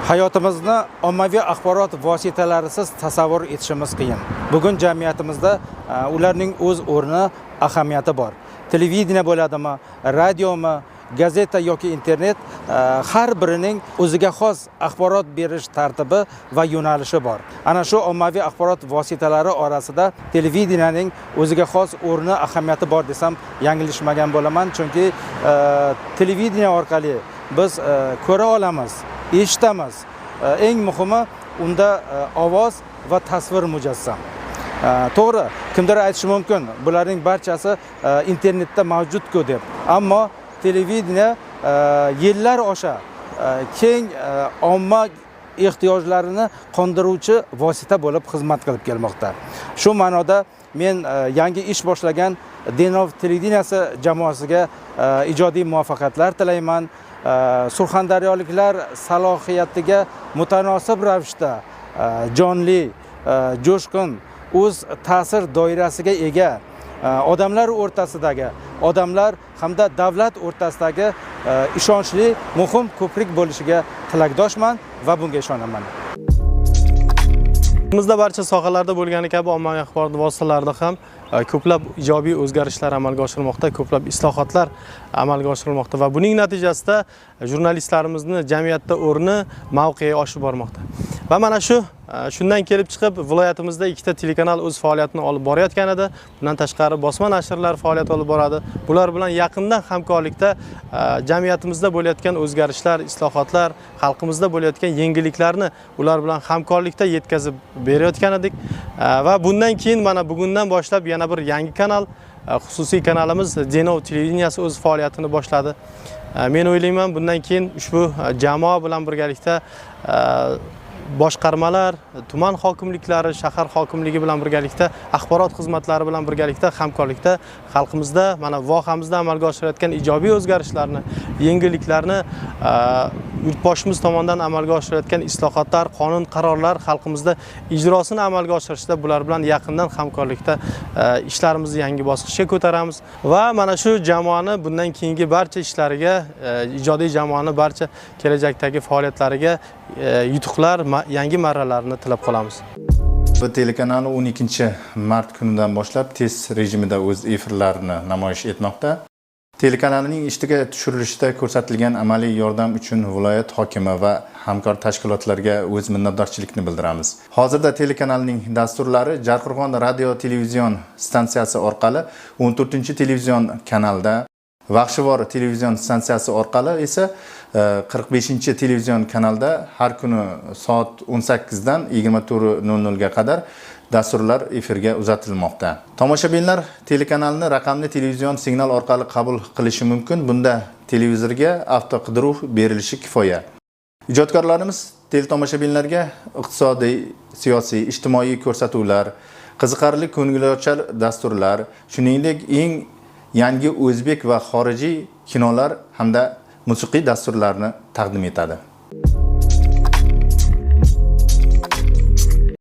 Hayotimizni ommaviy axborot vositalarisiz tasavvur etishimiz qiyin. Bugun jamiyatimizda ularning o'z o'rni, ahamiyati bor. Televideniye bo'ladimi, radiomi, gazeta yoki internet, har birining o'ziga xos axborot berish tartibi va yo'nalishi bor. Ana shu ommaviy axborot vositalari orasida televideniyaning o'ziga xos o'rni, ahamiyati bor desam, yanglishmagan bo'laman, chunki televideniya orqali biz ko'ra olamiz, eshitamiz. Eng muhimi, unda ovoz va tasvir mujassam. To'g'ri, kimdir aytishi mumkin, bularning barchasi internetda mavjud-ku deb. Ammo televideniya yillar osha keng omma ehtiyojlarini qondiruvchi vosita bo'lib xizmat qilib kelmoqda. Shu ma'noda men yangi ish boshlagan Denov televideniyasi jamoasiga ijodiy muvaffaqiyatlar tilayman. Surxondaryoliklar salohiyatiga mutanosib ravishda jonli, jo'shqin, o'z ta'sir doirasiga ega, odamlar o'rtasidagi, odamlar hamda davlat o'rtasidagi ishonchli muhim ko'prik bo'lishiga tilakdoshman va bunga ishonaman. Bizda barcha sohalarda bo'lgani kabi ommaviy axborot vositalarida ham ko'plab ijobiy o'zgarishlar amalga oshirilmoqda, ko'plab islohotlar amalga oshirilmoqda va buning natijasida jurnalistlarimizni jamiyatda o'rni, mavqei oshib bormoqda. Va mana shu shundan kelib chiqib viloyatimizda ikkita telekanal o'z faoliyatini olib borayotgan edi. Bundan tashqari bosma nashrlar faoliyat olib boradi. Bular bilan yaqindan hamkorlikda jamiyatimizda bo'layotgan o'zgarishlar, islohotlar, xalqimizda bo'layotgan yengilliklarni ular bilan hamkorlikda yetkazib berayotgan edik. Va bundan keyin mana bugundan boshlab yana bir yangi kanal, xususiy kanalimiz Denov televideniyasi o'z faoliyatini boshladi. Men o'ylayman, bundan keyin ushbu jamoa bilan birgalikda boshqarmalar, tuman hokimliklari, shahar hokimligi bilan birgalikda, axborot xizmatlari bilan birgalikda hamkorlikda xalqimizda, mana vohamizda amalga oshirayotgan ijobiy o'zgarishlarni, yengilliklarni, yurtboshimiz tomonidan amalga oshirilayotgan islohotlar, qonun qarorlar xalqimizda ijrosini amalga oshirishda bular bilan yaqindan hamkorlikda ishlarimizni yangi bosqichga ko'taramiz va mana shu jamoani bundan keyingi barcha ishlariga, ijodiy jamoani barcha kelajakdagi faoliyatlariga yutuqlar, yangi marralarni tilab qolamiz. Bu telekanali 12 mart kunidan boshlab test rejimida o'z efirlarini namoyish etmoqda. Telekanalning ishga tushirilishida ko'rsatilgan amaliy yordam uchun viloyat hokimi va hamkor tashkilotlarga o'z minnatdorchilikni bildiramiz. Hozirda telekanalning dasturlari Jarqirg'on radio televizion stansiyasi orqali 14 televizion kanalda, Vaxshivor televizion stansiyasi orqali esa 45 televizion kanalda har kuni soat 18 dan 24:00 ga qadar dasturlar efirga uzatilmoqda. Tomoshabinlar telekanalni raqamli televizion signal orqali qabul qilishi mumkin. Bunda televizorga avtoqidiruv berilishi kifoya. Ijodkorlarimiz teletomoshabinlarga iqtisodiy, siyosiy, ijtimoiy ko'rsatuvlar, qiziqarli ko'ngilochar dasturlar, shuningdek, eng yangi o'zbek va xorijiy kinolar hamda musiqiy dasturlarni taqdim etadi.